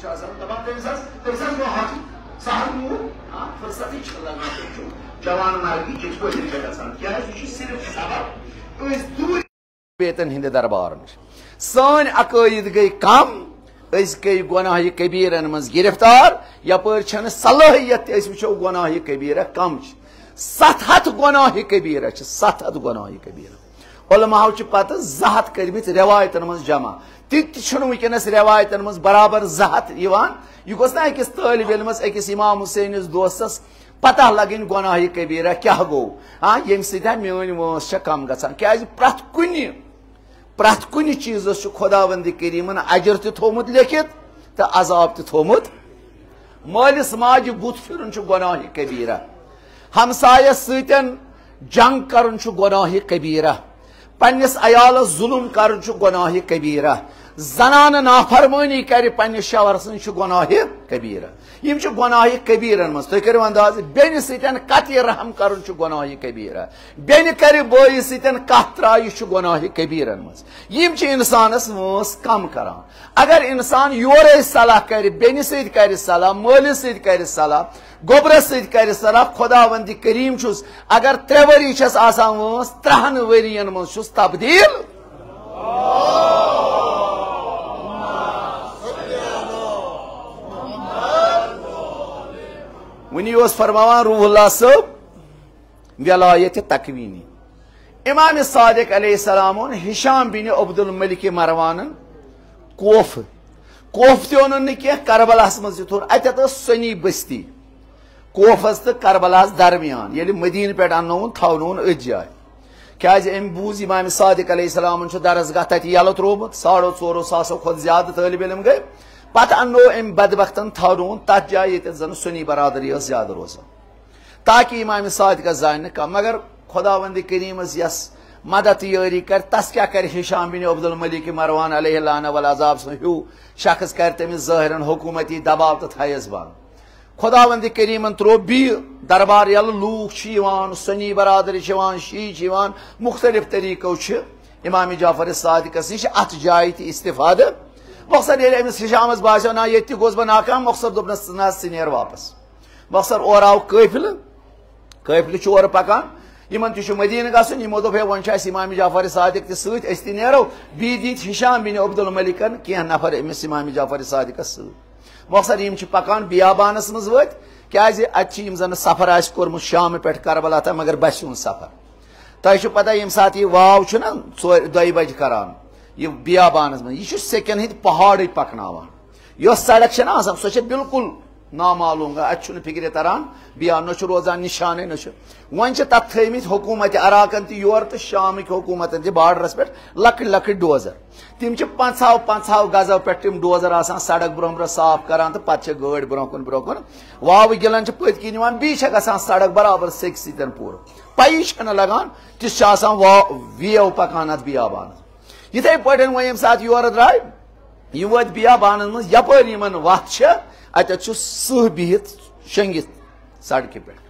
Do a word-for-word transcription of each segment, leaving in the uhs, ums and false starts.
چھِ آسان۔ دَپان تٔمِس حظ، تٔمِس حظ گوٚو حق، سُہ حظ موٗد۔ آ، فرصتٕے چھِ لگان، تٔمۍ چھُ جوان مرگی کِتھ پٲٹھۍ چھِ گژھان؟ کیٛازِ یہِ چھُ صرف سبب۔ أسۍ دوٗرِ بیتن ہٕنٛدِ دربار نِش۔ سٲنۍ عقٲیِد گٔے کم، أسۍ گٔے گۄناہہِ کبیرن منٛز گرفتار، یپٲرۍ چھنہٕ صلٲحیت تہِ أسۍ وٕچھو گۄناہہِ کبیرہ کم چھِ۔ ستھ ہتھ گۄناہہِ کبیرہ چھِ، ستھ ہتھ گۄناہہِ کبیرہ۔ علماہو چھِ پتہٕ زٕ ہتھ کٔرمٕتۍ رٮ۪وایتن منٛز جمع۔ تِتہِ تہِ چھُنہٕ وٕنکیٚنس رٮ۪وایتن منٛز برابر زٕ ہتھ یِوان۔ یہِ گوٚژھ نہ أکِس طٲلب علمس، أکِس امام حسینس دوستس پتہ لگٕنۍ گۄناہہِ کبیرہ کیٛاہ گوٚو۔ ہاں، ییٚمہِ سۭتۍ ہا میٲنۍ وٲنٛس چھےٚ کم گژھان۔ کیٛازِ پرٛٮ۪تھ کُنہِ، پرٛٮ۪تھ کُنہِ چیٖزس چھُ خداوند کریمن اجر تہِ تھوٚومُت لیکھِتھ تہٕ عذاب تہِ تھوٚومُت۔ مٲلِس ماجہِ بُتھ پھِرُن چھُ گۄناہہِ کبیرہ۔ ہمسایس سۭتۍ جنگ کرُن چھُ گۄناہہِ کبیرہ۔ پننِس عیالس ظلم کرُن چھُ گۄناہہِ کبیرہ۔ زنانہٕ نافرمٲنی کرِ پننِس شوہر سٕنٛز چھُ گۄناہہِ کبیرہ۔ یِم چھِ گۄناہہِ کبیرن منٛز۔ تُہۍ کٔرِو انداز، بیٚنہِ سۭتۍ قطعی رحم کرُن چھُ گۄناہہِ کبیرہ۔ بیٚنہِ کرِ بٲیِس سۭتۍ کتھ ترٛایہِ چھُ گۄناہہِ کبیرن منٛز۔ یِم چھِ انسانس وٲنٛس کم کران۔ اگر انسان یورے صلاح کرِ، بیٚنہِ سۭتۍ کرِ صلاح، مٲلِس سۭتۍ کرِ صلاح، گوٚبرس سۭتۍ کرِ صلاح، خداوند کریم چھُس، اگر ترٛےٚ ؤری چھس آسان وٲنٛس، ترٛہن ؤرین منٛز چھُس تبدیل۔ وٕنی اوس فرماوان روح اللہ صٲب ولایت تکوینی۔ امام صادق علیہ السلام اوٚن ہشام بن عبد الملک مروانن کوفہ۔ کوفہ تہِ اوٚنُن نہٕ کینٛہہ، کربلاہس منٛز تہِ تھوٚو۔ اتٮ۪تھ ٲس سنی بستی، کوفس تہٕ کربلاہس درمیان۔ ییٚلہِ مدینہٕ پٮ۪ٹھ اننووُن، تھاونووُن أتھۍ جایہِ۔ کیازِ أمۍ بوٗز امام صادق علیہ السلامن چھُ درسگاہ تتہِ یلہٕ تروومُت، ساڑو ژورو ساسو کھۄتہٕ زیادٕ طٲلب علم گٔے۔ پتہٕ اننوو أمۍ بدبختن، تھاونووُن تتھ جایہِ ییٚتٮ۪تھ زن سنی برادری ٲس زیادٕ روزان، تاکہ امام صادقس زانہِ نہٕ کانٛہہ۔ مگر خداوند کریمس یس مدد یٲری کرِ، تس کیٛاہ کرِ ہشام بن عبد الملک مروان علیہ لعنہ والعذاب سُنٛد ہیوٗ شخص، کرِ تٔمِس ظٲہرن حکومتی دباو تہٕ تھایس بند۔ خداوند کریمن تروو بیٚیہِ دربار یلہٕ، لوٗکھ چھِ یِوان، سنی برادری چھِ یِوان، شیعہ چھِ یِوان، مختلف طریقو چھِ امام جعفر صادقس نِش اتھ جایہِ تہِ استفادٕ۔ مۄخصر ییٚلہِ أمِس ہشامس باسیو، نہ، ییٚتہِ تہِ گوس بہٕ ناکام، مۄخصر دوٚپنس، نہ، ژٕ نیر واپس۔ مۄخصر اورٕ آو قٲفلہٕ، قٲفلہٕ چھُ اورٕ پکان، یِمن تہِ چھُ مدینہٕ گژھُن، یِمو دوٚپ، ہے، وۄنۍ چھُ اَسہِ امام جعفر صادق تہِ سۭتۍ، أسۍ تہِ نیرو۔ بیٚیہِ دِتۍ ہشام بن عبد الملکن کینٛہہ نفر أمِس امام جعفر صادقس سۭتۍ۔ مۄخصر یِم چھِ پکان بیابانس منٛز وٲتۍ، کیازِ اتہِ چھِ یِم زن سفر آسہِ کوٚرمُت شامہٕ پٮ۪ٹھ کربلا تام، مگر بسہِ ہُنٛد سفر۔ تۄہہِ چھُ پتہ، ییٚمہِ ساتہٕ یہِ واو چھُنہ ژورِ دۄیہِ بجہِ کران، یہِ بیابانس منٛز، یہِ چھُ سیٚکٮ۪ن ہٕنٛدۍ پہاڑٕے پکناوان۔ یۄس سڑک چھےٚ نہ آسان، سۄ چھےٚ بالکل نامعلوم، اتہِ چھُنہٕ فکرِ تران، بیابان نہ چھُ روزان نشانٕے، نہ چھُ۔ وۄنۍ چھِ تتھ تھٲومٕتۍ حکومت عراقن تہِ یورٕ تہٕ شامٕکۍ حکومتن تہِ بارڈرس پٮ۪ٹھ لۄکٕٹۍ لۄکٕٹۍ ڈوزر۔ تِم چھِ پنٛژاہو پنٛژاہو گزو پٮ۪ٹھ تِم ڈوزر آسان سڑک برونٛہہ برونٛہہ صاف کران تہٕ پتہٕ چھِ گٲڑۍ برونٛہہ کُن برونٛہہ کُن۔ واوٕ گِلن چھِ پٔتۍ کِنۍ یِوان، بیٚیہِ چھےٚ گژھان سڑک برابر سیٚکہِ سۭتۍ پوٗرٕ۔ پَیی چھَنہٕ لگان، تِژھ چھِ آسان وا-، ویو پکان اتھ بیابانس۔ یِتھے پٲٹھۍ وۄنۍ ییٚمہِ ساتہٕ یورٕ درٛاے، یِم وٲتۍ بیابانس منٛز، یپٲرۍ یِمن وتھ چھےٚ، اتٮ۪تھ چھُ سٕہہ بِہِتھ شۄنٛگِتھ سڑکہِ پٮ۪ٹھ۔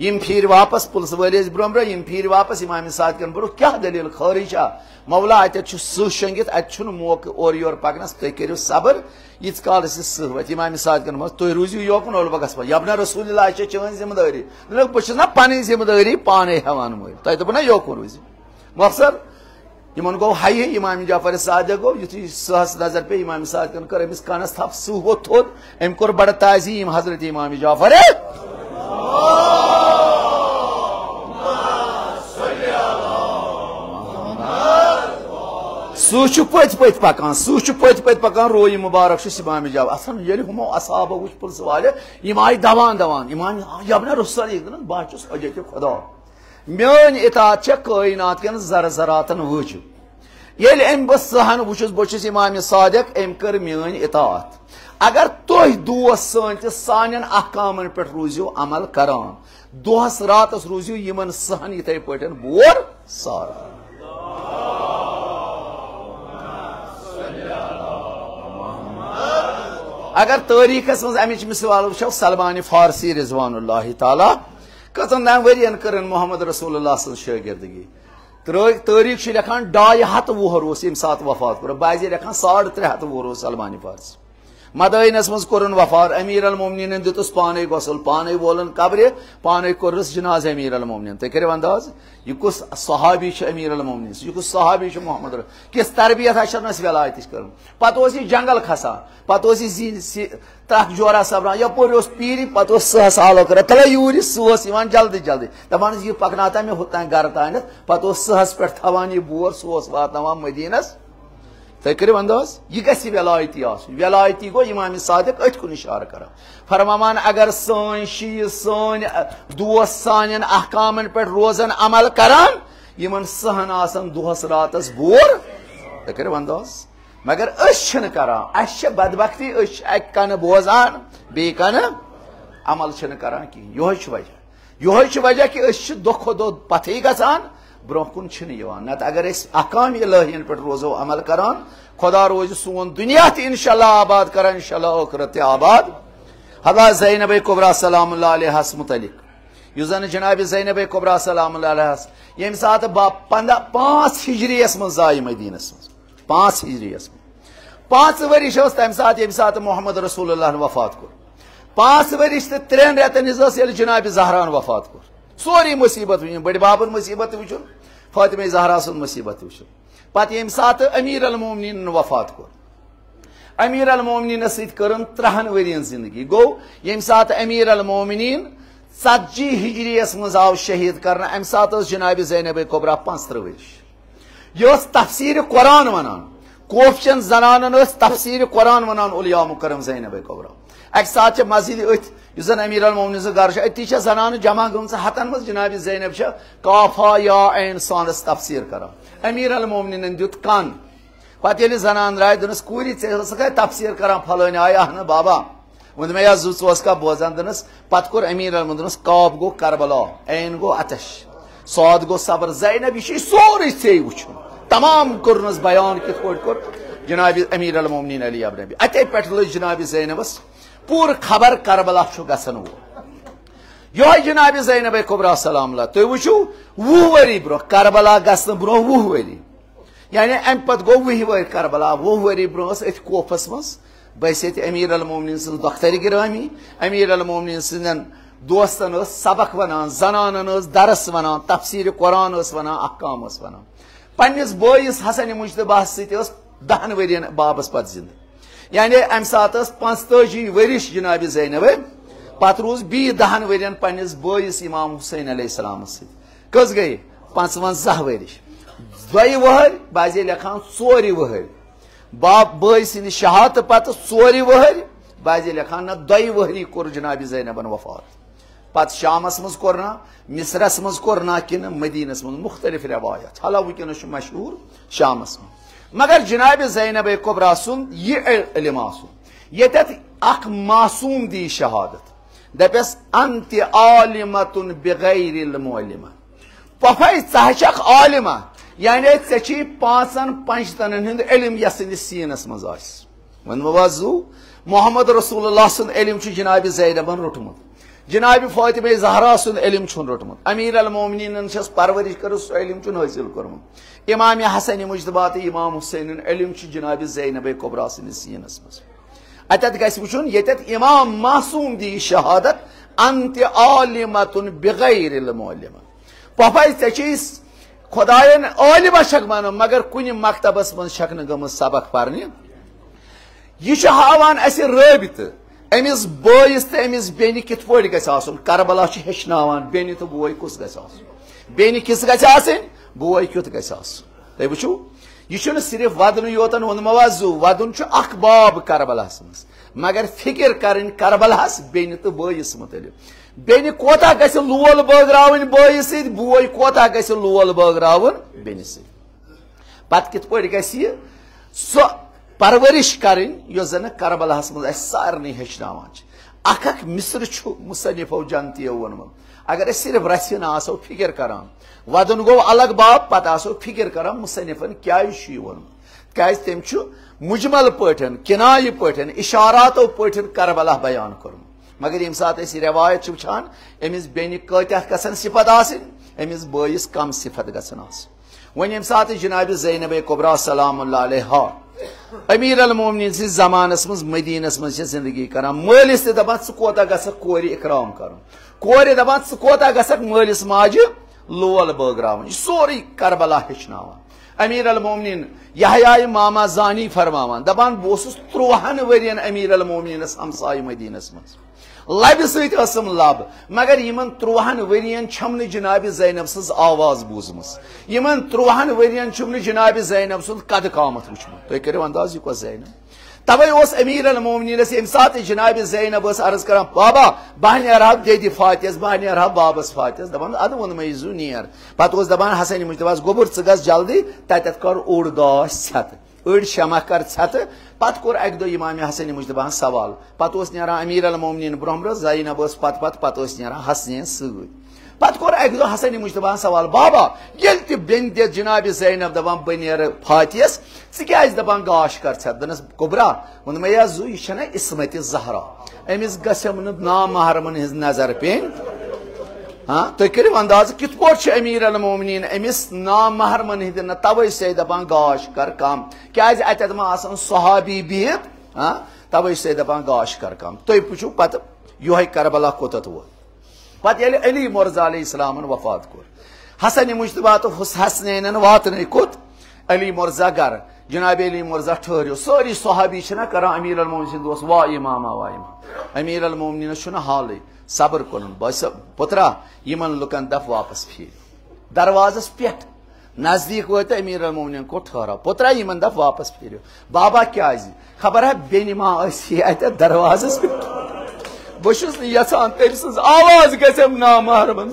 یِم پھیٖرۍ واپس، پُلسہٕ وٲلۍ ٲسۍ برونٛہہ برونٛہہ، یِم پھیٖرۍ واپس امام صادقن برونٛہہ، کیٛاہ دٔلیٖل، خٲرٕے چھا؟ مولا، اتٮ۪تھ چھُ سٕہہ شۄنٛگِتھ، اتہِ چھُنہٕ موقعہٕ اورٕ یورٕ پکنس، تُہۍ کٔرِو صبر، ییٖتِس کالس یہِ سٕہہ وتہِ۔ امام صادقن ووٚنمس، تُہۍ روٗزِو یوکُن، اولہٕ بہٕ گژھٕ پتہٕ۔ یبنہ رسول اللہ، یہِ چھےٚ چٲنۍ ذمہٕ دٲری۔ دوٚپُن، بہٕ چھُس نہ پنٕنۍ ذمہٕ دٲری پانے ہٮ۪وان مٔلۍ، تۄہہِ دوٚپُن نہ یوکُن روٗزِو۔ مۄخصر، یِمن گوٚو ہَیہِ، امام جعفر صادق گوٚو، یُتھُے سٕہس نظر پیٚیہِ، امام صادقن کٔر أمِس کَنَس تھپھ، سٕہہ ووٚتھ تھوٚد، أمۍ کوٚر بڑٕ تعظیٖم حضرت امام جعفر۔ سٕہہ چھُ پٔتۍ پٔتۍ پکان، سٕہہ چھُ پٔتۍ پٔتۍ پکان، رویہِ مُبارک چھُس امام جعفر۔ اصلاً ییٚلہِ ہُمو اصحابو وُچھ پُلسہٕ والہِ، یِم آیہِ دوان دوان، امام، یبنہ رسول، یہِ دَپان، بہٕ ہا چھُس حجت خدا۔ میٲنۍ اطاعت چھےٚ کائنات کٮ۪ن ذرٕ ذراتن وٲجِب۔ ییٚلہِ أمۍ بہٕ سٕہن وُچھُس، بہٕ چھُس امام صادق، أمۍ کٔر میٲنۍ اطاعت۔ اگر تُہۍ دوس سٲنۍ تہِ سانٮ۪ن احکامن پٮ۪ٹھ روٗزِو عمل کران، دۄہس راتس روٗزِو یِمن سٕہن یِتھے پٲٹھۍ بور ساران۔ اگر تٲریخس منٛز امِچ مثال وٕچھو، سلمان فارسی رضوان اللہ تعالیٰ کٔژن تام ؤرین کٔرٕن محمد رسول اللہ سٕنٛز شٲگردگی۔ ترٲ-، تٲریخ چھِ لیکھان، ڈاے ہتھ وُہر اوس ییٚمہِ ساتہٕ وفات کوٚر۔ بعضے لیکھان، ساڑ ترٛےٚ ہتھ وُہر اوس سلمان فارسی۔ مدائنس منٛز کوٚرُن وفات، امیر المومنینن دیُتُس پانے غسل، پانے وولُن قبرِ، پانے کوٚرُس جنازٕ امیر المومنین۔ تُہۍ کٔرِو انداز، یہِ کُس صحابی چھُ امیر المومنین؟ یہِ کُس صحابی چھُ محمد ر-، کِژھ تربیت اَسہِ چھَنہٕ اَسہِ ولایتٕچ کٔرمٕژ؟ پتہٕ اوس یہِ جنگل کھسان، پتہٕ اوس یہِ زی-، سی-، ترکھ جورا سبران، یپٲرۍ اوس پیٖری، پتہٕ اوس سٕہس آلو کران، تلے یوٗرۍ سُہ اوس یِوان جلدی جلدی، دپان ٲسۍ، "یہِ پکناو تہٕ مےٚ ہوٚتام گرٕ تانٮ۪تھ"، پتہٕ اوس سٕہس پٮ۪ٹھ تھاوان یہِ بور، سُہ اوس واتناوان مدینس۔ تُہۍ کٔرِو انداز، یہِ گژھِ ولایتی آسُن۔ ولایتی گوٚو امام صادق أتھۍ کُن اشارٕ کران، فرماوان، اگر سٲنۍ شیٖعہٕ، سٲنۍ دوست سانٮ۪ن احکامن پٮ۪ٹھ روزن، عمل کران، یِمن سٕہن آسن دۄہس راتس بور۔ تُہۍ کٔرِو انداز۔ مگر أسۍ چھِنہٕ کران، اَسہِ چھِ بدبختی، أسۍ چھِ اَکہِ کَنہٕ بوزان، بیٚیہِ کَنہٕ عمل چھِنہٕ کران کِہیٖنۍ۔ یِہوٚے چھُ وجہ، یِہوٚے چھُ وجہ کہِ أسۍ چھِ دۄہ کھۄتہٕ دۄہ پَتھٕے گژھان، برٛونٛہہ کُن چھِنہٕ یِوان۔ نَتہٕ اگر أسۍ احکام الہیَن پٮ۪ٹھ روزو عمل کران، خۄدا روزِ سون دُنیا تہِ انشاءاللہ آباد کران، انشاءاللہ ٲخرت تہِ آباد۔ حضرت زینب کبریٰ سلام اللہ علیہَس متعلق، یُس زَن جناب زینب کبریٰ سلام اللہ علیہَس ییٚمہِ ساتہٕ با-، پنٛداہ، پانٛژھ ہجریَس منٛز زایہِ مدیٖنَس منٛز۔ پانٛژھ ہجریَس منٛز۔ پانٛژھ ؤرِش ٲس تَمہِ ساتہٕ، ییٚمہِ ساتہٕ محمد رسول اللہَن وفات کوٚر۔ پانٛژھ ؤرِش تہٕ ترٛٮ۪ن رٮ۪تَن ہِنٛز ٲس ییٚلہِ جناب زہراہَن وفات کوٚر۔ سورُے مُصیبت وٕچھُن، بٔڈِ بَبَن مُصیبت تہِ وٕچھُن، فاطمہ زہرا سُنٛد مُصیبت تہِ وٕچھُن۔ پَتہٕ ییٚمہِ ساتہٕ امیر المومنیٖنَن وفات کوٚر، امیر المومنیٖنَس سۭتۍ کٔرٕن ترٛہَن ؤرِین زندگی۔ گوٚو، ییٚمہِ ساتہٕ امیر المومنیٖن ژتجی ہجریَس منٛز آو شہیٖد کرنہٕ، اَمہِ ساتہٕ ٲس جناب زینب کبریٰ پانٛژترٕہ ؤرِش۔ یہِ ٲس تفسیٖر قرآن وَنان۔ کوفچن زنانن ٲس تفسیٖر قرآن وَنان اولیاء مکرم زینب کبریٰ۔ اَکہِ ساتہٕ چھِ مسجد أتھۍ، یُس زَن امیر المومنیٖن سُنٛد گرٕ چھُ، أتی چھےٚ زنانہٕ جمع گٔمژٕ ہَتَن منٛز، جناب زینب چھےٚ کاف ہا یا عین سانس تفسیٖر کران۔ امیر المومنیٖنَن دیُت کن۔ پتہٕ ییٚلہِ زنان درٛاے، دوٚپنَس، "کوٗری، ژےٚ ٲسٕکھ ہے تفسیٖر کران پھلٲنۍ آیہِ؟" "اہن بابا۔" ووٚن مےٚ، "یا زٕ ژٕ اوسکھا بوزان؟" دوٚپنَس، پتہٕ کوٚر امیر المومنیٖنَس، "کاف گوٚو کربلا، عین گوٚو عطش، صاد گوٚو صبر، زینب، یہِ چھُے سورُے ژےٚ وٕچھُن۔" تمام کوٚرنَس بیان، کِتھ پٲٹھۍ کوٚر جناب امیر المومنیٖن علی ابن ابی۔ اتے پٮ۪ٹھ لٔج جناب زینبس پوٗرٕ خبر کربلا چھُ گژھن وول۔ یِہوٚے جناب زینب کبریٰ سلام اللہ، تُہۍ وٕچھِو، وُہ ؤری برٛونٛہہ، کربلا گژھنہٕ برٛونٛہہ وُہ ؤری، یعنی اَمہِ پتہٕ گوٚو وُہہِ ؤہرۍ کربلا، وُہ ؤری برٛونٛہہ ٲس أتھۍ کوفس منٛز بحیثیت امیر المومنیٖن سٕنٛز دختر گرامی، امیر المومنیٖن سٕنٛدٮ۪ن دوستن ٲس سبق ونان، زنانن ٲس درس ونان، تفسیٖر قرآن ٲس ونان، احکام ٲس ونان۔ پننِس بٲیِس حسن مجتبیٰ ہس سۭتۍ ٲس دہن ؤرین بابس پتہٕ زندٕ۔ یعنی امہِ ساتہٕ ٲس پانٛژتٲجی ؤرِش جناب زینب، پتہٕ روٗز بیٚیہِ دہن ؤرین پننِس بٲیِس امام حسین علیہ السلامس سۭتۍ۔ کٔژ گٔیہِ؟ پانٛژونزاہ ؤرِش۔ دۄیہِ وٕہٕرۍ، بعضے لیکھان ژورِ وٕہٕرۍ۔ باب بٲے سٕنٛدِ شہادتہٕ پتہٕ ژورِ وٕہٕرۍ، بعضے لیکھان نہ، دۄیہِ وٕہٕرۍ کوٚر جناب زینبن وفات۔ پتہٕ شامس منٛز کوٚر نا، مصرس منٛز کوٚر نا کِنہٕ مدینس منٛز، مختلف روایت۔ حالانکہ وٕنکیٚنس چھُ مشہوٗر شامس منٛز۔ مگر جناب زینب کبریٰ سُنٛد یہِ علم آسُن، ییٚتٮ۪تھ اکھ معصوم دی شہادت، دپٮ۪س، "انت عالمة بغیر المعلمہ"۔ پۄپھے، ژٕ ہا چھکھ عالمہ، یعنی ژےٚ چھُے پانٛژن پنجتنن ہُنٛد علم یتھ سٕنٛدِس سیٖنس منٛز آسہِ۔ وۄنۍ وَزو، محمد رسول اللہ سُنٛد علم چھُ جناب زینبن روٚٹمُت، جناب فاطمہ زہرا سُنٛد علم چھُن روٚٹمُت، امیر المومنیٖنن چھس پرورش کٔرمٕژ، سُہ علم چھُن حٲصِل کوٚرمُت، امام حسن مجتبیٰ تہٕ امام حسینُن علم چھُ جناب زینب کبریٰ سٕنٛدِس سیٖنس منٛز۔ اتٮ۪تھ گژھِ وٕچھُن، ییٚتٮ۪تھ امام معصوم دی شہادت، "انت عالمة بغیر المعلمہ"۔ پۄپھے، ژےٚ چھے خۄداین عالمہ چھکھ ونان، مگر کُنہِ مکتبس منٛز چھکھ نہٕ گٔمٕژ سبق پرنہِ۔ یہِ چھُ ہاوان اسہِ رٲبطہٕ أمِس بٲیِس تہٕ أمِس بیٚنہِ کِتھ پٲٹھۍ گژھِ آسُن۔ کربلا چھُ ہیٚچھناوان، بیٚنہِ تہٕ بوے کُس گژھِ آسُن، بیٚنہِ کِژھ گژھِ آسٕنۍ، بوے کیُتھ گژھِ آسُن۔ تُہۍ وٕچھِو، یہِ چھُنہٕ صرف ودنُے یوتن ووٚنمو آز زُو، ودُن چھُ اکھ باب کربلاہس منٛز، مگر فکر کرٕنۍ کربلاہس بیٚنہِ تہٕ بٲیِس مُتعلق۔ بیٚنہِ کوتاہ گژھِ لول بٲگراوٕنۍ بٲیِس سۭتۍ، بوے کوتاہ گژھِ لول بٲگراوُن بیٚنہِ سۭتۍ۔ پتہٕ کِتھ پٲٹھۍ گژھِ یہِ سۄ پرورش کرٕنۍ، یۄس زن کربلاہس منٛز اسہِ سارنٕے ہیٚچھناوان چھِ۔ اکھ اکھ مصرٕ چھُ مصنفو جنتیو ووٚنمُت۔ اگر أسۍ صرف رژھِ ہنا آسو فکر کران، ودُن گوٚو الگ باب، پتہٕ آسو فکر کران مصنفن کیازِ چھُ یہِ ووٚنمُت۔ کیازِ تٔمۍ چھُ مجمل پٲٹھۍ، کنایہِ پٲٹھۍ، اشاراتو پٲٹھۍ کربلا بیان کوٚرمُت۔ مگر ییٚمہِ ساتہٕ أسۍ یہِ روایت چھِ وٕچھان، أمِس بیٚنہِ کۭتیاہ گژھن صفت آسٕنۍ، أمِس بٲیِس کم صفت گژھن آسٕنۍ۔ وۄنۍ ییٚمہِ ساتہٕ جناب زینب کبریٰ سلام اللہ علیہا امیر المومنین سٕنٛدِس زمانس منٛز مدینس منٛز چھِ زندگی کران۔ مٲلِس تہِ دپان، ژٕ کوتاہ گژھکھ کورِ اکرام کرُن؟ کورِ دپان، ژٕ کوتاہ گژھکھ مٲلِس ماجہِ لول بٲگراوُن؟ یہِ سورُے کربلا ہیٚچھناوان۔ امیر المومنین یحییٰ ماما زانی فرماوان، دپان، بہٕ اوسُس تُرٛوہن ؤرین امیر المومنینس ہمسایہِ مدینس منٛز۔ لبہِ سۭتۍ ٲسٕم لب، مگر یِمن تُرٛوہن ؤرین چھم نہٕ جناب زینب سٕنٛز آواز بوٗزمٕژ۔ یِمن تُرٛوہن ؤرین چھُم نہٕ جناب زینب سُنٛد قد قامت وُچھمُت۔ تُہۍ کٔرِو انداز، یہِ کۄس زینب؟ توے اوس امیر المومنینس ییٚمہِ ساتہٕ جناب زینب ٲس عرض کران، بابا، بہٕ نیرٕ ہا دٮ۪دِ فاتحس، بہٕ نیرٕ ہا بابس فاتحس، دپان، ادٕ ووٚنمے زُو نیر۔ پتہٕ اوس دپان حسن مجتبیٰ ہس، گوٚبُر، ژٕ گژھ جلدی، تتٮ۪تھ کر اوٚڑ گاش ژھٮ۪تہٕ۔ أڑۍ شمع کر ژھٮ۪تہٕ۔ پتہٕ کوٚر اکہِ دۄہ امام حسن مجتبیٰ ہن سوال۔ پتہٕ اوس نیران امیر المومنین برونٛہہ برونٛہہ، زینب ٲس پتہٕ پتہٕ، پتہٕ ٲسۍ نیران حسنین سۭتۍ۔ پتہٕ کوٚر اکہِ دۄہ حسن مجتبیٰ ہن سوال، بابا، ییٚلہِ تہِ بیٚنہِ دِتھ جناب زینب دپان، بہٕ نیرٕ فاتحس، ژٕ کیازِ دپان گاش کر ژھٮ۪تہٕ؟ دوٚپنس، کبرا، ووٚنمے یا زُو، یہِ چھنہ عصمت زہرا، أمِس گژھٮ۪م نہٕ نامحرمن ہٕنٛز نظر پیٚنۍ۔ ہاں، تُہۍ کٔرِو اندازٕ، کِتھ پٲٹھۍ چھُ امیر المومنین أمِس نامحرمن ہٕنٛدِ نہ، توے چھِ سۄ دپان گاش کر کم، کیازِ اتٮ۪تھ ما آسن صحابی بِہِتھ؟ ہاں، توے چھِ سۄ دپان گاش کر کم۔ تُہۍ وٕچھِو پتہٕ یِہوٚے کربلا کوٚتتھ ووت۔ پتہٕ ییٚلہِ علی مرزا علیہ السلامن وفات کوٚر، حسن مجتبیٰ تہٕ حس-، حسنینن واتنٲے کوٚت؟ علی مرزا گرٕ۔ جناب علی مرزا ٹھٔہرِو، سٲری صحابی چھِنہ کران امیر المومنین سٕنٛدِ دوس، وا اماما، وا امام۔ امیر المومنینس چھُنہٕ حالٕے، صبر کوٚرُن۔ بس پُترا، یِمن لُکن دپ واپس پھیٖرِو۔ دروازس پٮ۪ٹھ نزدیٖک وٲتۍ تہٕ امیر المومنین کوٚر ٹھٔہراو۔ پُترا، یِمن دپ واپس پھیٖرِو۔ بابا، کیازِ؟ خبر ہا بیٚنہِ ما ٲسی اتٮ۪تھ دروازس پٮ۪ٹھ۔ بہٕ چھُس نہٕ یژھان تٔمۍ سٕنٛز آواز گژھٮ۪م نامحرمن۔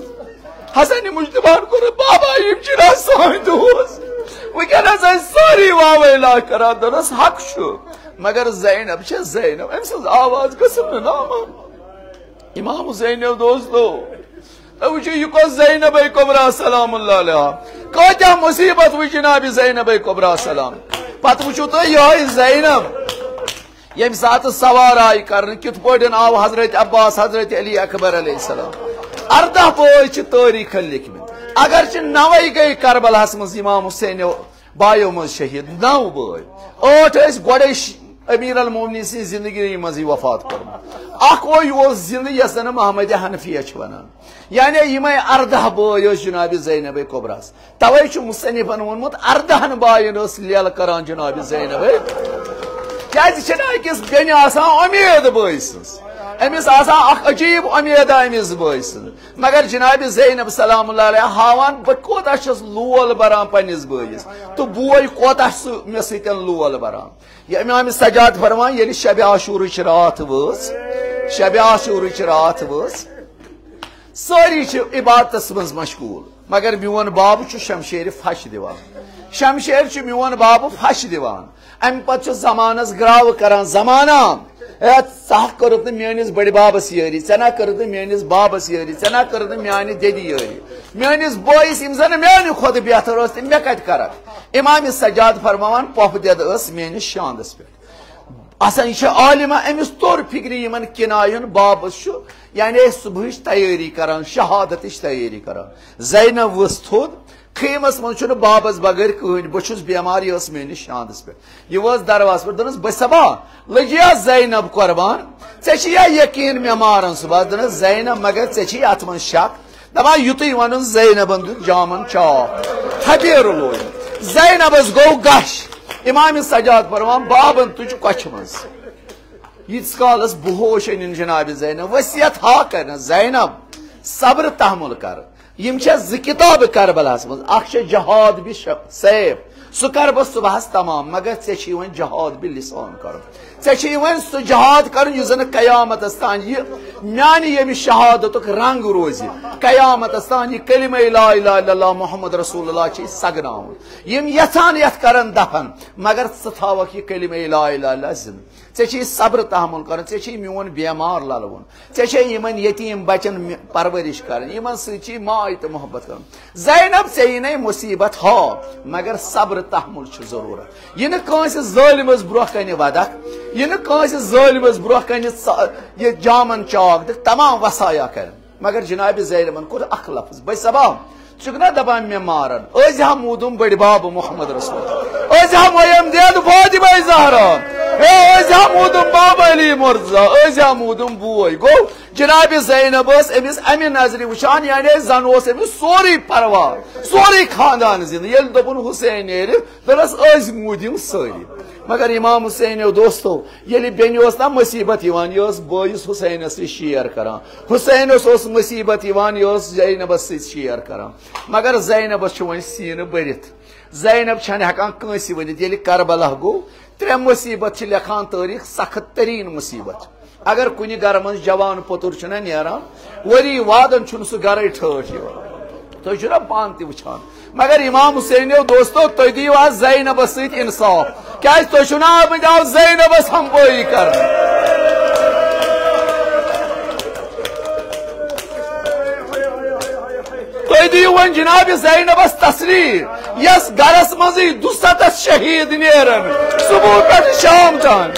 حسن مجتبیٰ ہن کوٚر، بابا، یِم چھِنہ سٲنۍ دوس؟ وٕنکیٚنس ٲسۍ سٲری واویلا کران، دوٚپنس، حق چھُ، مگر زینب چھےٚ زینب، أمۍ سٕنٛز آواز گٔژھٕم نہٕ نامحرمن۔ امام حسین دوستو، تُہۍ وٕچھِو، یہِ کۄس زینبے کبریٰ سلام اللہ علیہا، کٲتیٛاہ مصیبت وٕچھ جناب زینبے کبریٰ سلام۔ پتہٕ وٕچھِو تُہۍ یِہوٚے زینب، ییٚمہِ ساتہٕ سوار آیہِ کرنہٕ، کِتھ پٲٹھۍ آو حضرت عباس، حضرت علی اکبر علیہ السلام۔ ارداہ بٲے چھِ تٲریٖخن لیکھمٕتۍ، اگرچہِ نوے گٔے کربلاہس منٛز امام حسینو بایو منٛز شہید، نو بٲے۔ ٲٹھ ٲسۍ گۄڈے ش-، امیر المومنین سٕنٛزِ زندگی منٛزٕے وفات کوٚرمُت۔ اکھ اوے اوس زندٕ، یس زن محمد حنفیہ چھِ ونان۔ یعنی یِمے ارداہ بٲے ٲسۍ جناب زینب کبریٰ ہس۔ توے چھُ مصنفن ووٚنمُت، اردہن باین ٲس لیلہٕ کران جناب زینب۔ کیازِ چھنہٕ أکِس بیٚنہِ آسان اُمید بٲے سٕنٛز؟ أمِس آسان اکھ عجیب اُمید أمِس بٲے سٕنٛز۔ مگر جناب زینب سلام اللہ علیہا ہاوان، بہٕ کوتاہ چھَس لول بران پننِس بٲیِس، تہٕ بوے کوتاہ چھُ مےٚ سۭتۍ لول بران۔ یہِ امام سجاد فرمان، ییٚلہِ شبِ عاشورٕچ راتھ وٲژ، شبِ عاشورٕچ راتھ وٲژ، سٲری چھِ عبادتس منٛز مشغول، مگر میون بابہٕ چھُ شمشیرِ پھش دِوان۔ شمشیر چھُ میون بابہٕ پھش دِوان۔ امہِ پتہٕ چھُ زمانس گراوٕ کران، زمانہ، اے، ژٕ ہا کٔرٕتھ نہٕ میٲنِس بٔڑِ بابس یٲری، ژےٚ نا کٔرٕتھ نہٕ میٲنِس بابس یٲری، ژےٚ نا کٔرٕتھ نہٕ میانہِ دٮ۪دِ یٲری۔ میٲنِس بٲیِس، یِم زن میانہِ کھۄتہٕ بہتر ٲسۍ، تِم مےٚ کَتہِ کرکھ؟ امام سجاد فرماوان، پۄپھ دٮ۪د ٲس میٲنِس شاندس پٮ۪ٹھ۔ آسان، یہِ چھِ عالمہ، أمِس توٚر فِکرِ یِمن کنایَن۔ بابس چھُ، یعنی، صبحٕچ تیٲری کران، شہادتٕچ تیٲری کران۔ زینب ؤژھ تھوٚد، خیمس منٛز چھُنہٕ بابس بغٲر کٕہٕنۍ۔ بہٕ چھُس بیمار، یہِ ٲس میٲنِس شاندس پٮ۪ٹھ۔ یہِ وٲژ دروازس پٮ۪ٹھ، دوٚپنس، بہٕ چھسا با لٔجیا زینب قربان؟ ژےٚ چھِ یا یقین مےٚ مارن صبحس؟ دوٚپنس، زینب، مگر ژےٚ چھِ اتھ منٛز شک؟ دپان، یُتُے ونُن، زینبن دیُت جامن چاک، تھپیرٕ لوگ۔ زینبس گوٚو غش۔ امام سجاد فرمان، بابن تُج کۄچھِ منٛز۔ ییٖتِس کالس بہٕ ہوش أنِن جناب زینب، وصیت ہا کرنس، زینب، صبر تحمل کر۔ یِم چھےٚ زٕ کِتابہٕ کربلاہس منٛز، اکھ چھےٚ جہاد بِ ش-، سیف، سُہ کرٕ بہٕ صبحس تمام، مگر ژےٚ چھُے وۄنۍ جہاد بِ لسان کرُن۔ ژےٚ چھُے وۄنۍ سُہ جہاد کرُن یُس زن قیامتس تام یہِ میانہِ ییٚمہِ شہادتُک رنگ روزِ، قیامتس تام یہِ کلمہ لا الہ الا اللہ محمد رسول اللہ چھُے سگناوُن۔ یِم یژھان یتھ کرن دفن، مگر ژٕ تھاوکھ یہِ کلمہ لا الہ الا اللہ زندٕ۔ ژےٚ چھے صبر تحمل کرُن، ژےٚ چھے میون بیمار للوُن، ژےٚ چھے یِمن یتیٖم بچن م-، پرورش کرٕنۍ، یِمن سۭتۍ چھے ماے تہٕ محبت کرُن۔ زینب، ژےٚ یِنَے مصیبت ہا، مگر صبر تحمل چھُ ضروٗرت۔ یہِ نہٕ کٲنٛسہِ ظٲلمس برونٛہہ کنہِ ودکھ، یہِ نہٕ کٲنٛسہِ ظٲلمس برونٛہہ کنہِ ژ-، یہِ جامن چاک دِکھ، تمام وصایا کرن۔ مگر جناب زینبن کوٚر اکھ لفظ، بے صبا، چھُکھ نا دپان مےٚ مارن؟ أزۍ ہا موٗدُم بٔڈِ بب محمد رسول، أزۍ ہا مۄیم دید فاطمہ زہرا، ہے، أزۍ ہا موٗدُم بب علی مرتضی، أزۍ ہا موٗدُم بوے۔ گوٚو، جناب زینب ٲس أمِس امہِ نظرِ وٕچھان، یعنی زن اوس أمِس سورُے پرواے، سورُے خاندان زندٕ۔ ییٚلہِ دوٚپُن حسین نیرِ، دوٚپنس أزۍ موٗدِم سٲری۔ مگر امام حسینیو دوستو، ییٚلہِ بیٚنہِ اوس نا مصیبت یِوان، یہِ ٲس بٲیِس حسینس سۭتۍ شیر کران۔ حسینس اوس مصیبت یِوان، یہِ ٲس زینبس سۭتۍ شیر کران۔ مگر زینبس چھُ وۄنۍ سیٖنہٕ بٔرِتھ۔ زینب چھَنہٕ ہٮ۪کان کٲنٛسہِ ؤنِتھ۔ ییٚلہِ کربلا گوٚو، ترٛےٚ مصیبت چھِ لیکھان تٲریٖخ، سخت تریٖن مصیبت۔ اگر کُنہِ گرٕ منٛز جوان پوٚتُر چھُنہ نیران، ؤری وادن چھُنہٕ سُہ گرے ٹھٲٹھ یِوان۔ تُہۍ چھِو نا پانہٕ تہِ وٕچھان۔ مگر امام حسینیو دوستو، تُہۍ دِیِو آز زینبس سۭتۍ انصاف۔ کیازِ تُہۍ چھِو نا آمٕتۍ آز زینبس ہمپٲیی کرنہِ؟ تُہۍ دِیِو وۄنۍ جناب زینبس تسلی، یس گرس منٛزٕے دُستتھ شہید نیرن صبح پٮ۪ٹھ شام تام۔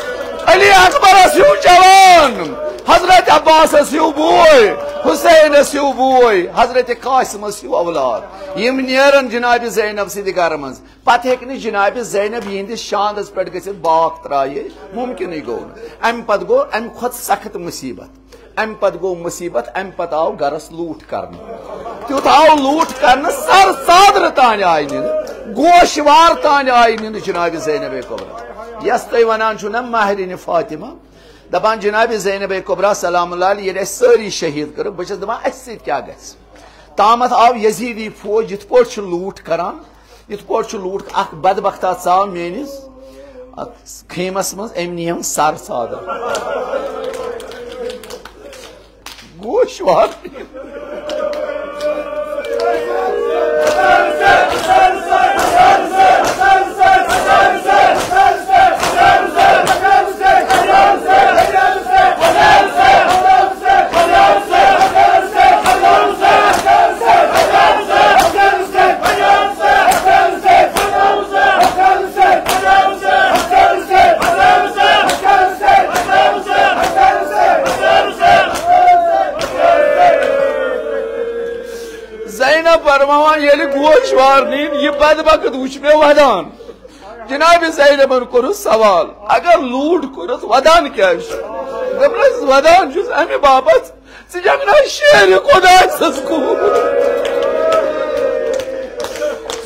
علی اکبرس ہیوٗ جوان، حضرت عباسس ہیوٗ بوے، حسینس ہیوٗ بوے، حضرت قاسمس ہیوٗ اولاد۔ یِم نیرن جناب زینب سٕنٛدِ گرٕ منٛز۔ پتہٕ ہیٚکہِ نہٕ جناب زینب یِہنٛدِس شاندس پٮ۪ٹھ گٔژھِتھ باکھ ترٛایے، ممکنٕے گوٚو نہٕ۔ امہِ پتہٕ گوٚو امہِ کھۄتہٕ سخت مصیبت۔ امہِ پتہٕ گوٚو مصیبت، امہِ پتہٕ آو گرس لوٗٹھ کرنہٕ۔ تیُتھ آو لوٗٹھ کرنہٕ، سر ژادرٕ تانۍ آیہِ نِنہٕ، گوشوار تانۍ آیہِ نِنہٕ جناب زینب کبریٰ، یس تُہۍ ونان چھِو نا ماہرِنہِ فاطمہ۔ دپان جناب زینب کبریٰ سلام اللہ علیہ ییٚلہِ اسہِ سٲری شہید کٔرٕکھ، بہٕ چھس دپان اسہِ سۭتۍ کیٛاہ گژھِ؟ تامتھ آو یزیدی فوج، یِتھ پٲٹھۍ چھُ لوٗٹھ کران، یِتھ پٲٹھۍ چھُ لوٗٹھ، اکھ بدبختا ژاو میٲنِس اتھ خیمس منٛز، أمۍ نِیَم سر ژادر۔ گوشوار۔ زینب فرماوان، ییٚلہِ گوشوار نِن، یہِ بدبخت وٕچھ مےٚ ودان۔ جناب زینبن کوٚرُس سوال، اگر لوٗٹھ کوٚرُتھ، ودان کیٛازِ چھُ؟ دوٚپنس، ودان چھُس امہِ باپتھ، ژٕ چھکھ نہ شیرِ خۄداے سٕنٛز کوٗر۔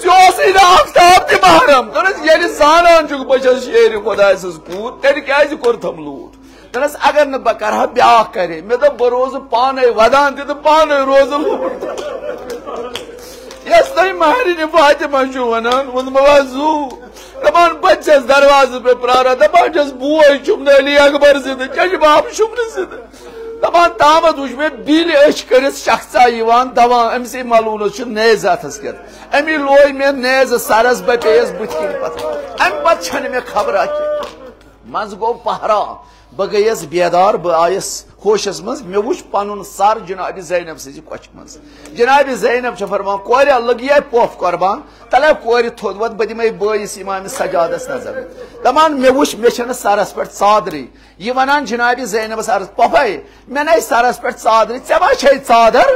ژےٚ اوسُے نہٕ آفتاب تہِ محرم۔ دوٚپنس، ییٚلہِ زانان چھُکھ بہٕ چھس شیرِ خۄداے سٕنٛز کوٗر، تیٚلہِ کیٛازِ کوٚرتھم لوٗٹھ؟ دوٚپنس، اگر نہٕ بہٕ کرٕ ہا، بیٛاکھ کرِ۔ مےٚ دوٚپ، بہٕ روزٕ پانے ودان تہِ تہٕ پانے روزٕ لوٗٹھ۔ یۄس تۄہہِ مہرِنہِ فاطمہ چھُو ونان، ووٚنمو حظ زُو۔ دپان، بہٕ تہِ چھَس دروازس پٮ۪ٹھ پراران، دپان چھَس، بوے چھُم نہٕ علی اکبر زِندٕ، چچہِ باب چھُم نہٕ زِندٕ۔ دپان، تامتھ وٕچھ مےٚ بیلہِ أچھ کٔرِتھ شخصا یِوان دوان، أمۍ سٕے ملعوٗنس چھُ نیزٕ اتھس کٮ۪تھ۔ أمی لوے مےٚ نیزٕ سرس، بہٕ پیٚیس بٕتھِ کِنۍ پتھر۔ امہِ پتہٕ چھنہٕ مےٚ خبرا کینٛہہ۔ منٛزٕ گوٚو پہرا، بہٕ گٔیس بیدار، بہٕ آیس ہوشس منٛز، مےٚ وُچھ پنُن سر جناب زینب سٕنٛزِ کۄچھِ منٛز۔ جناب زینب چھےٚ فرمان، کوریا لٔگیے پۄپھ قۄربان، تلے کورِ تھوٚد وۄتھ، بہٕ دِمے بٲیِس امام سجادس نظر۔ دپان، مےٚ وُچھ، مےٚ چھنہٕ سرس پٮ۪ٹھ ژادرٕے۔ یہِ ونان جناب زینبس عرض، پۄپھے، مےٚ نے سرس پٮ۪ٹھ ژادرٕے، ژےٚ ما چھے ژادر؟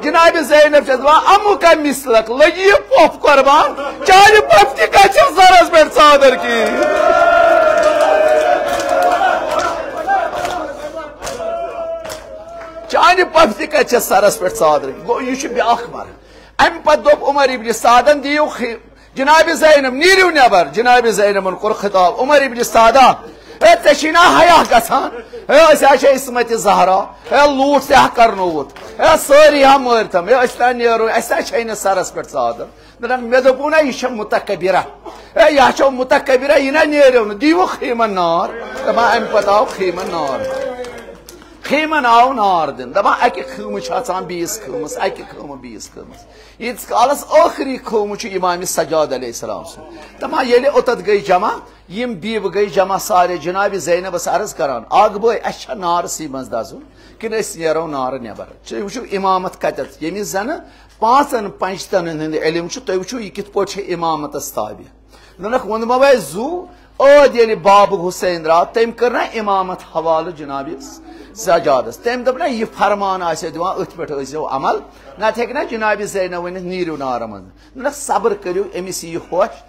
جناب زینب چھس دپان، امُک کا مثلک، لٔگی یہِ پۄپھ قۄربان، چانہِ پۄپھِ تہِ کتہِ چھِ سرس پٮ۪ٹھ ژادر کِہیٖنۍ؟ چانہِ پۄپھِ تہِ کتہِ چھِ سرس پٮ۪ٹھ ژادر؟ گوٚو، یہِ چھُ بیٛاکھ مرحلہٕ۔ امہِ پتہٕ دوٚپ عمر ابن سعدن، دِیِو خِ-، جناب زینب، نیٖرِو نٮ۪بر۔ جناب زینبن کوٚر خطاب، عمر ابن سعدہ، ہے، ژےٚ چھی نا حیا گژھان؟ ہے، أسۍ ہا چھِ عصمت زہرا، ہے، لوٗٹھ تہِ ہا کرنووُتھ، ہے، سٲری ہا مٲرتھم، ہے، أسۍ تہِ ہا نیرو، اَسہِ تہِ ہا چھے نہٕ سرس پٮ۪ٹھ ژادر۔ دوٚپُن، مےٚ دوٚپوُ نا، یہِ چھےٚ متکبرہ۔ ہے، یہِ ہا چھو متکبرہ، یہِ نا نیریو نہٕ، دِیِو خیمن نار۔ دپان، امہِ پتہٕ آو خیمن نار۔ خیمن آو نار دِنہٕ۔ دپان، اکہِ خیمہٕ چھُ اژان بیٚیِس خیمس، اکہِ خیمہٕ بیٚیِس خیمس۔ ییٖتِس کالس ٲخری خیمہٕ چھُ امام سجاد علیہ السلام سُنٛد۔ دپان، ییٚلہِ اوٚتتھ گٔے جمع، یِم بیبہٕ گٔے جمع سارے، جناب زینبس عرض کران، اکھ بٲے، اسہِ چھا نارسٕے منٛز دزُن کِنہٕ أسۍ نیرو نارٕ نٮ۪بر؟ تُہۍ وٕچھِو امامت کتٮ۪تھ، ییٚمِس زنہٕ پانٛژن پنجتنن ہُنٛد علم چھُ، تُہۍ وٕچھِو یہِ کِتھ پٲٹھۍ چھِ امامتس تابع۔ دوٚپنکھ، ووٚنمو اَسہِ زُو، ٲدۍ ییٚلہِ بابہٕ حسین درٛاو، تٔمۍ کٔر نا امامت حوالہٕ جنابس؟ سجادس۔ تٔمۍ دوٚپ، نہ، یہِ فرمان آسہِ دِوان، أتھۍ پٮ۪ٹھ ٲسۍزیو عمل، نتہٕ ہیٚکہِ نہ جناب زینب ؤنِتھ، "نیٖرِو نارٕ منٛز۔" نہ، صبر کٔرِو، أمِس یی ہوش،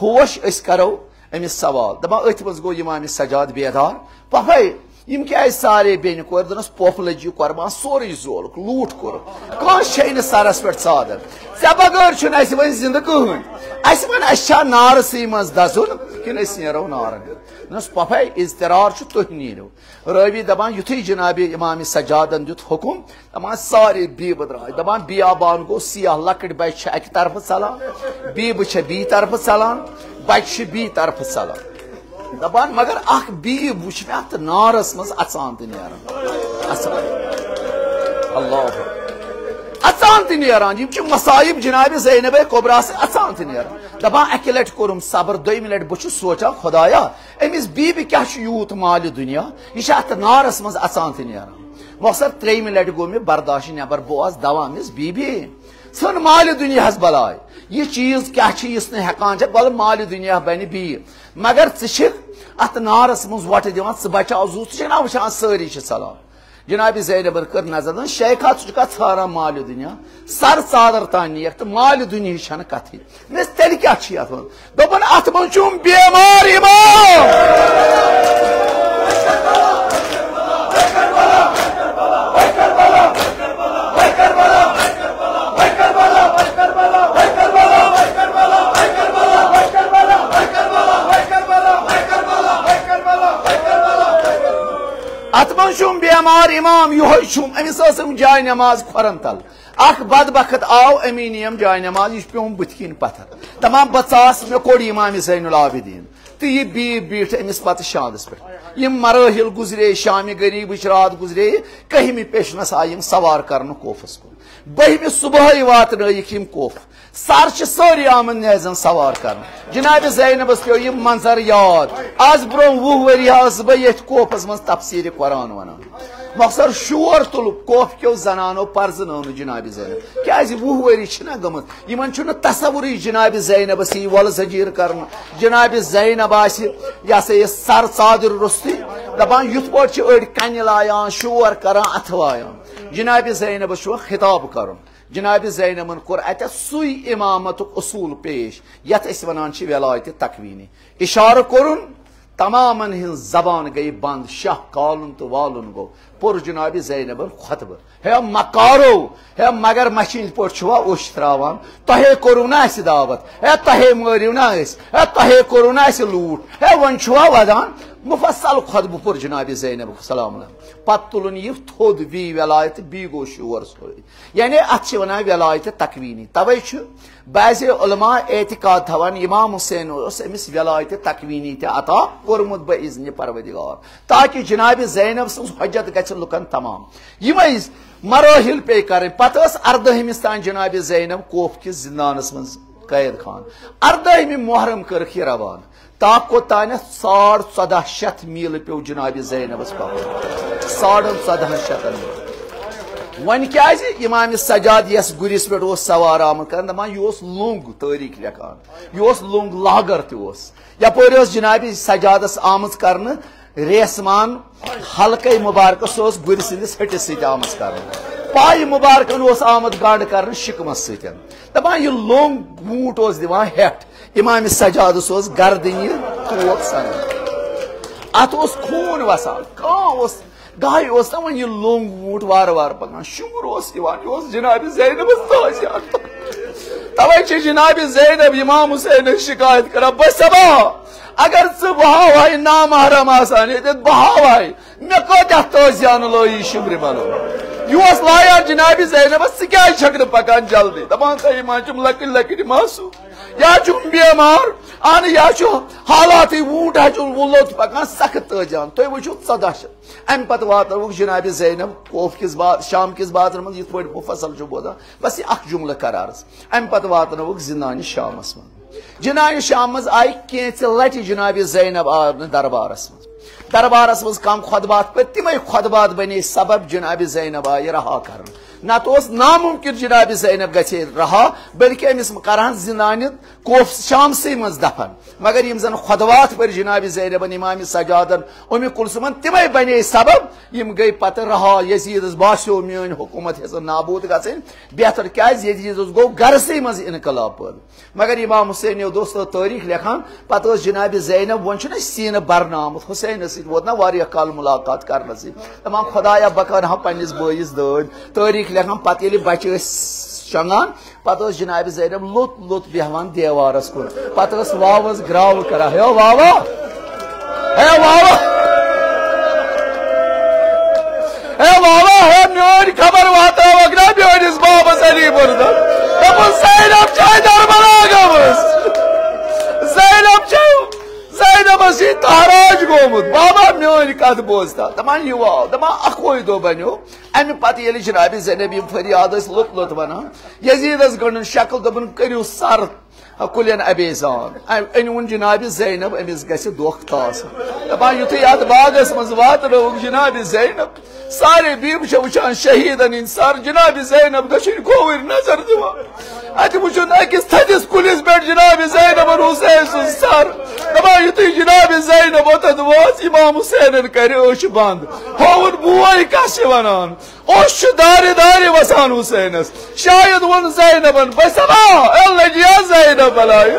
ہوش أسۍ کرو أمِس سوال۔ دپان، أتھۍ منٛز گوٚو امام سجاد بیدار، پۄپھے، یِم کیازِ سارے بیٚنہِ کورِ؟ دوٚپنس، پۄپھ لٔج یہِ قۄربان، سورُے زولُکھ، لوٗٹھ کوٚرُکھ، کانٛہہ چھے نہٕ سرس پٮ۪ٹھ ژادر۔ ژےٚ بغٲر چھُنہٕ اسہِ وۄنۍ زندٕ کٕہٕنۍ۔ اسہِ وَن، اسہِ چھا نارسٕے منٛز دزُن کِنہٕ أسۍ نیرو نارن؟ دوٚپنس، پۄپھے، اضطرار چھُ، تُہۍ نیٖرِو۔ رٲوی دپان، یُتھُے جناب امام سجادن دیُت حکم، دپان، سارے بیبہٕ درٛاے۔ دپان، بیابان گوٚو سیاہ، لۄکٕٹۍ بچہِ چھِ اکہِ طرفہٕ ژلان، بیبہٕ چھےٚ بیٚیہِ طرفہٕ ژلان، بچہِ چھِ بیٚیہِ طرفہٕ ژلان۔ دپان، مگر اکھ بیٖب وُچھ مےٚ اتھ نارس منٛز اژان تہٕ نیران۔ اژان۔ اللہ اکبر۔ اژان تہٕ نیران۔ یِم چھِ مصائب جناب زینب کبریٰ سۭتۍ اژان تہٕ نیران۔ دپان، اکہِ لٹہِ کوٚرُم صبر، دوٚیمہِ لٹہِ بہٕ چھُس سونچان، خدایا، أمِس بیبہِ کیٛاہ چھُ یوٗت مالہِ دُنیا؟ یہِ چھِ اَتھ نارَس منٛز اَژان تہٕ نیران۔ مۄخصر، ترٛیٚیِمہِ لَٹہِ گوٚو مےٚ برداشٕے نٮ۪بر، بہٕ اوس دَوان أمِس، "بیبی، ژھٕن مالہِ دُنیاہَس بَلاے۔ یہِ چیٖز کیٛاہ چھِ یُس نہٕ ہٮ۪کان چھَکھ؟ وَلہٕ مالہِ دُنیا بَنہِ بیٚیہِ، مگر ژٕ چھِکھ اَتھ نارَس منٛز وۄٹہٕ دِوان، ژٕ بَچاو زُو، ژٕ چھَکھ نا وٕچھان سٲری چھِ ژَلان؟" جناب زینبن کٔر نظر، "دَپان، شیخا، ژٕ چھُکھا ژھانٛڈان مالہِ دُنیا؟ سر ژادر تام نِیَکھ تہٕ مالہِ دُنیاہٕچ چھَنہٕ کَتھٕے۔" مےٚ ووٚنُس، "تیٚلہِ کیٛاہ چھُ یَتھ وَنان؟" دوٚپُن، "اَتھ منٛز چھُم بیمار امام۔" اتھ منٛز چھُم بیمار امام، یِہوٚے چھُم۔ أمِس ٲسٕم جاے نماز کھۄرن تل۔ اکھ بدبخت آو، أمی نِیَم جاے نماز، یہِ چھُ پیوٚمُت بٕتھِ کِنۍ پتھر۔ دپان، بہٕ ژاس، مےٚ کوٚڑ امام زین العابدین۔ تہٕ یہِ بیٖٹھ، بیٖٹھ أمِس پتہٕ شاندس پٮ۪ٹھ۔ یِم مراحل گُزرے، شامِ غریبٕچ راتھ گُزرے، کٔہمہِ پیشنس آیہِ یِم سوار کرنہٕ کوفس کُن۔ بٔہمہِ صبحٲے واتنٲیِکھ یِم کوفہٕ۔ سر چھِ سٲری آمٕتۍ نیزن سوار کرنہٕ۔ جناب زینبس پیوٚو یہِ منظر یاد۔ از برونٛہہ وُہ ؤری ٲسٕس بہٕ ییٚتھۍ کوفس منٛز تفسیٖرِ قرآن ونان۔ مۄخصر، شور تُل کوفہٕ کیو زنانو، پرزنٲو نہٕ جناب زینب۔ کیازِ؟ وُہ ؤری چھِنہ گٔمٕژ۔ یِمن چھُنہٕ تصورٕے جناب زینبس یی وۄلہٕ زجیٖر کرنہٕ۔ جناب زینب آسہِ، یہِ ہسا یہِ سر ژادرِ روٚستُے، دپان، یِتھ پٲٹھۍ چھِ أڑۍ کنہِ لایان، شور کران، اتھٕ وایان۔ جناب زینبس چھُ خطاب کرُن۔ جناب زینبن کوٚر اتٮ۪تھ سُے امامتُک اصوٗل پیش، یتھ أسۍ ونان چھِ ولایت تکوینی۔ اشارٕ کوٚرُن، تمامن ہٕنٛز زبان گٔیہِ بنٛد، شاہ کالُن تہٕ والُن گوٚو۔ پوٚر جناب زینبن خطبہٕ، "ہے مکارو، ہے مگر مچھِ ہٕنٛدۍ پٲٹھۍ چھُوا اوٚش ترٛاوان؟ تۄہے کوٚروٕ نا اسہِ دعوت؟ ہے تۄہے مٲرِو نا أسۍ؟ ہے تۄہے کوٚروٕ نا اسہِ لوٗٹھ؟ ہے وۄنۍ چھُوا ودان؟" مفصل خطبہٕ پوٚر جناب زینب سلام علیہا۔ پتہٕ تُلُن یہِ تھوٚد وی ولایت، بیٚیہِ گوٚو شور سورُے۔ یعنی اتھ چھِ ونان ولایت تکوینی۔ توے چھُ بعض علماء اعتقاد تھاوان، امام حسین اوس أمِس ولایت تکوینی تہِ عطا کوٚرمُت بہ اذنِ پروردگار، تاکہ جناب زینب سٕنٛز حجت گژھِ لُکن تمام۔ یِمے مراحل پیٚیہِ کرٕنۍ۔ پتہٕ ٲس اردٲہمِس تام جناب زینب کوف کِس زندانس منٛز قید خان۔ اردٲہمہِ محرم کٔرٕکھ یہِ روانہٕ۔ تاکھ کوٚت تانٮ۪تھ؟ ساڑ ژۄدہ شیٚتھ میٖلہٕ پیوٚو جناب زینبس پکُن۔ ساڑن ژۄدہن شیٚتن میٖلہٕ۔ وۄنۍ کیازِ؟ امام سجاد یس گُرِس پٮ۪ٹھ اوس سوار آمُت کرنہٕ، دپان، یہِ اوس لوٚنگ، تٲریخ لیکھان، یہِ اوس لوٚنگ لاگر تہِ اوس۔ یپٲرۍ ٲس جناب سجادس آمٕژ کرنہٕ ریسمان حلقے مبارکس، سُہ اوس گُرِ سٕنٛدِس ہٹِس سۭتۍ آمٕژ کرنہٕ۔ پایہِ مبارکن اوس آمُت گنڈ کرنہٕ شِکمس سۭتۍ۔ دپان، یہِ لوٚنگ ووٗنٛٹ اوس دِوان ہٮ۪ٹھ۔ امام سجادس اوس گردنہِ ٹوپ سنان۔ اتھ اوس خوٗن وسان۔ کانٛہہ اوس، گاہے اوس نا وۄنۍ یہِ لوٚنگ ووٗنٛٹ وارٕ وارٕ پکان۔ شُر اوس یِوان، یہِ اوس جناب زینبس تٲزیان۔ توے چھِ جناب زینب امام حسینس شکایت کران، "بہٕ صبا، اگر ژٕ بہٕ ہاوہاے نامحرم آسان ییٚتٮ۪تھ، بہٕ ہاوہاے مےٚ کۭتیاہ تٲزیان لٲیی شُمرِ بنو۔" یہِ اوس لایان جناب زینبس، "ژٕ کیازِ چھکھ نہٕ پکان جلدی؟" دپان، "تۄہہِ ما چھِم لۄکٕٹۍ لۄکٕٹۍ معصوم، یا چھُم بیمار، اہن یا چھُ حالاتٕے ووٗنٛٹ ہا چھُ وُلوٚت پکان سخت تٲزیان۔" تُہۍ وٕچھِو ژۄدہ شیٚتھ۔ امہِ پتہٕ واتنٲوُکھ جناب زینب کوف کِس با-، شام کِس بازرس منٛز، یِتھ پٲٹھۍ مفصل چھُ بوزان، بس یہِ اکھ جملہٕ کر عرض۔ امہِ پتہٕ واتنٲوُکھ زندانہِ شامس منٛز۔ جناب شام منٛز آیہِ کینٛژِ لٹہِ جناب زینب آو نہٕ دربارس منٛز۔ دربارس منٛز کم خطبات پٔرۍ، تِمے خطبات بنے سبب جناب زینب آیہِ رہا کرنہٕ۔ نتہٕ اوس ناممکن جناب زینب گژھِ ہے رہا، بلکہ أمِس کرہن زندانہِ کوف شامسٕے منٛز دفن۔ مگر یِم زن خطبات پٔرۍ جناب زینبن، امام سجادن، ام کلثومن، تِمے بنے سبب یِم گٔے پتہٕ رہا، یزیدس باسیو میٲنۍ حکومت ہیٚژٕن نابود گژھٕنۍ بہتر، کیازِ یزیدس گوٚو گرسٕے منٛز انقلاب پٲدٕ۔ مگر امام حسینیو دوستو تٲریخ لیکھان، پتہٕ ٲس جناب زینب، وۄنۍ چھُنہ سینہٕ برنہٕ آمُت، حسینس سۭتۍ ووت نہ واریاہ کال ملاقات کرنس سۭتۍ، دپان خدایا بہٕ کرٕ ہا پننِس بٲیِس دٲدۍ۔ تٲریخ لیکھان پتہٕ ییٚلہِ بچہِ ٲسۍ شۄنٛگان، پتہٕ ٲس جناب زینب لوٚت لوٚت بیہوان دیوارس کُن۔ پتہٕ ٲس واوس گراو کران، ہے واوا، ہے واوا، ہے واوا، ہے میٲنۍ خبر واتناوکھ نا میٲنِس بابس علی مُرتضیٰ۔ دوٚپُن زینب چھے دربلا گٔمٕژ، زینب چھے، زینبس چھے تاراج گوٚمُت۔ بابا میٲنۍ کتھ بوز تا۔ دپان یہِ واو، دپان اکوے دۄہ بنیو۔ امہِ پتہٕ ییٚلہِ جناب زینب یِم فریاد ٲسۍ لوٚت لوٚت ونان، یزیدس گٔنڈٕن شکل، دوٚپُن کٔرِو سر کُلٮ۪ن ابے زان۔ أمۍ، أمۍ ووٚن جناب زینب أمِس گژھِ دۄکھ تاس۔ دپان یُتھُے اتھ باغس منٛز واتنٲوُکھ جناب زینب، سارے بیٖبہٕ چھےٚ وٕچھان شہیدن ہٕنٛدۍ سر، جناب زینب دٔچھِنۍ کھووٕرۍ نظر دِوان۔ اتہِ وٕچھُن أکِس تھٔدِس کُلِس پٮ۪ٹھ جناب زینبن حسین سُنٛد سر۔ دپان یُتھُے جناب زینب اوٚتتھ وٲژ، امام حسینن کرِ أچھ بنٛد، ہووُن بوے کس چھِ ونان۔ اوٚش چھُ دارِ دارِ وسان حسینس۔ شاید ووٚن زینبن، "بے سبا، اے لجیا زینب بلایہِ،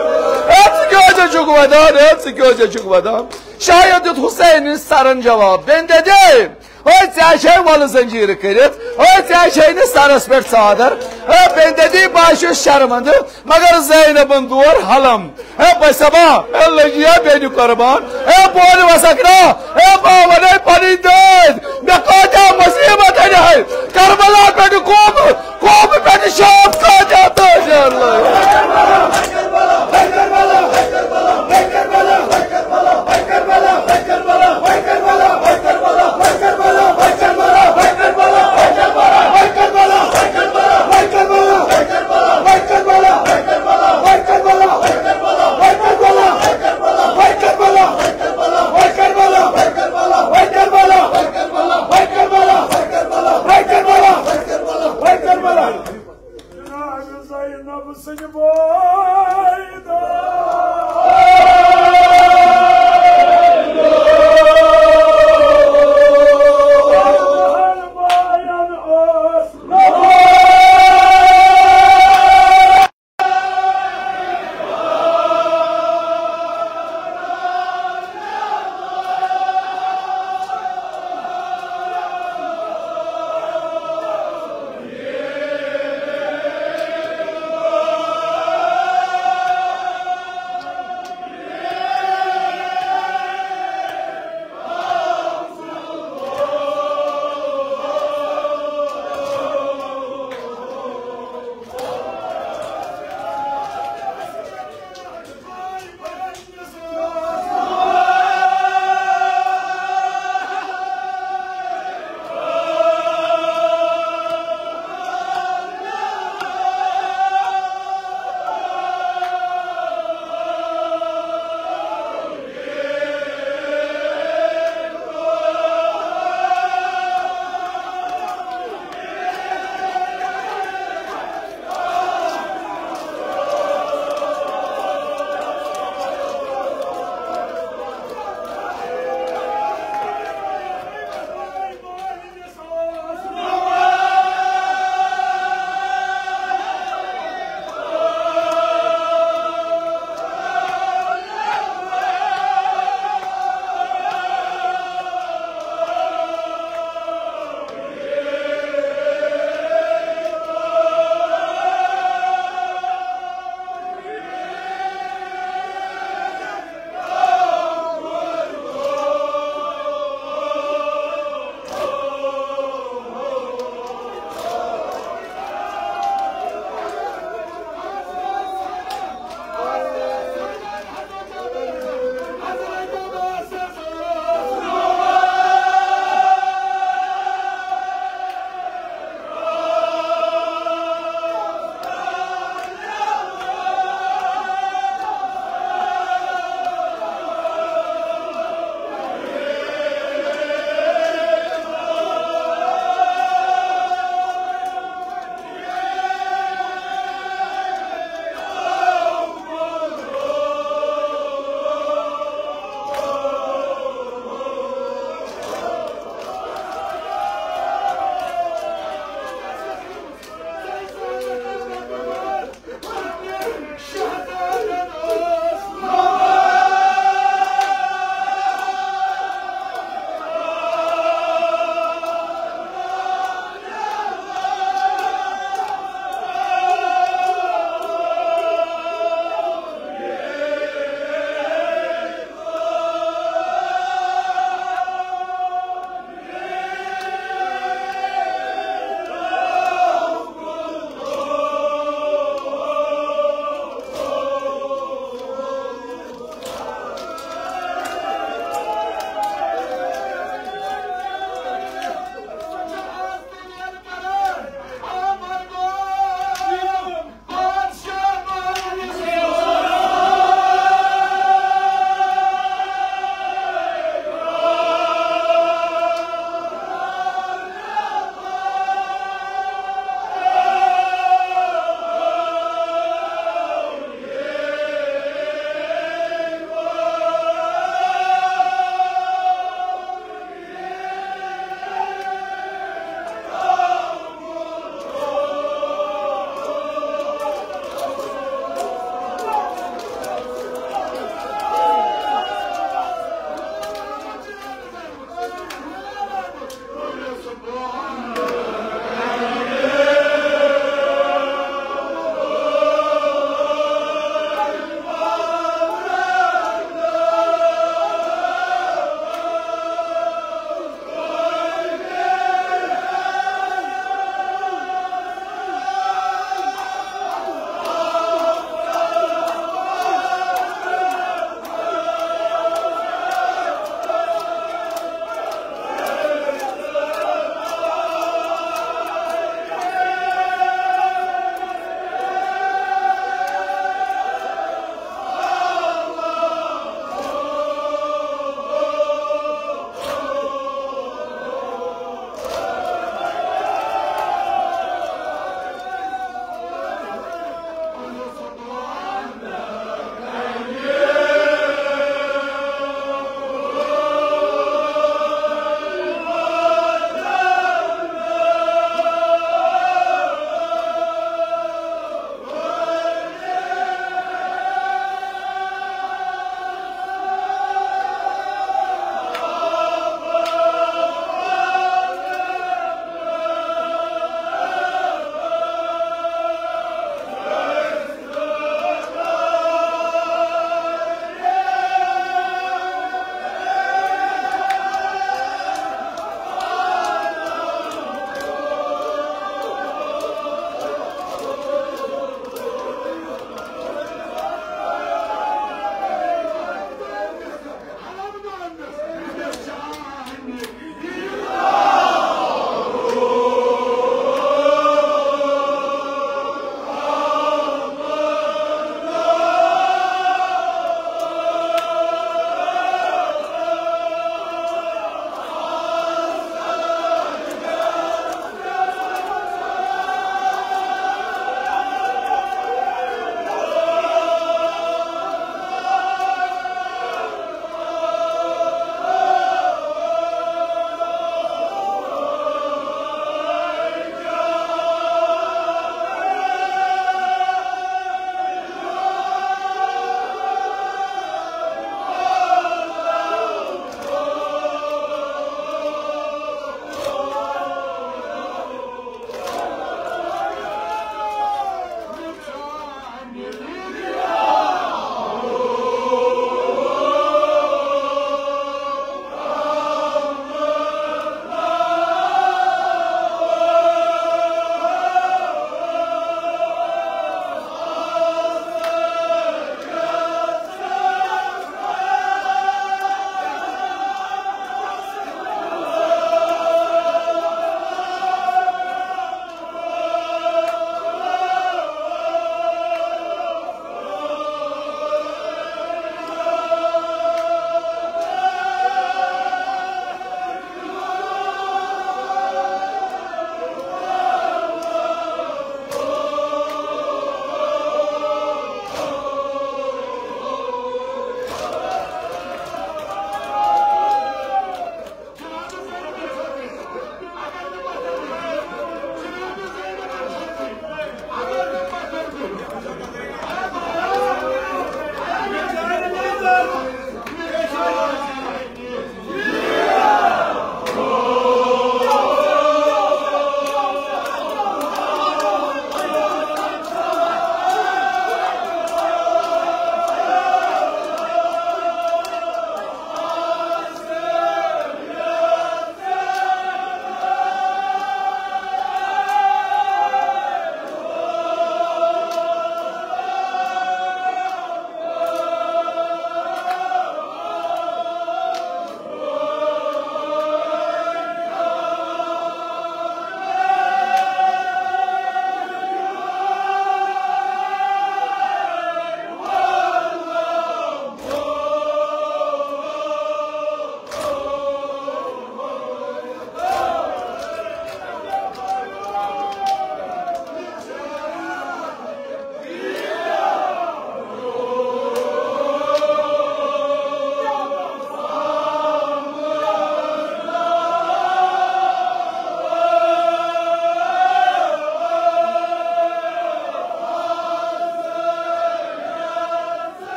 اے ژٕ کیٛازِ چھُکھ ودان، اے ژٕ کیٛازِ چھُکھ ودان؟" شاید دیُت حسینن سرن جواب، "بندے دے، ہے ژےٚ چھے ولہٕ زنجیٖرٕ کٔرِتھ، ہے ژےٚ چھے نہٕ سرس پٮ۪ٹھ ژادر، ہے بندے دی بہٕ چھُس شرمندٕ، مگر زینبن دور حلم۔" ہے بسما، ہے لجیا بیٚنہِ قربان، ہے بول وسکنا، ہے بہٕ ونے پنٕنۍ دٲدۍ، مےٚ کٲتیٛاہ مصیبت اَنہِ ہے، کربلا پٮ۪ٹھ کوبہٕ، کوبہٕ پٮ۪ٹھ شام کٲتیٛاہ تٲجیان لٲگۍ۔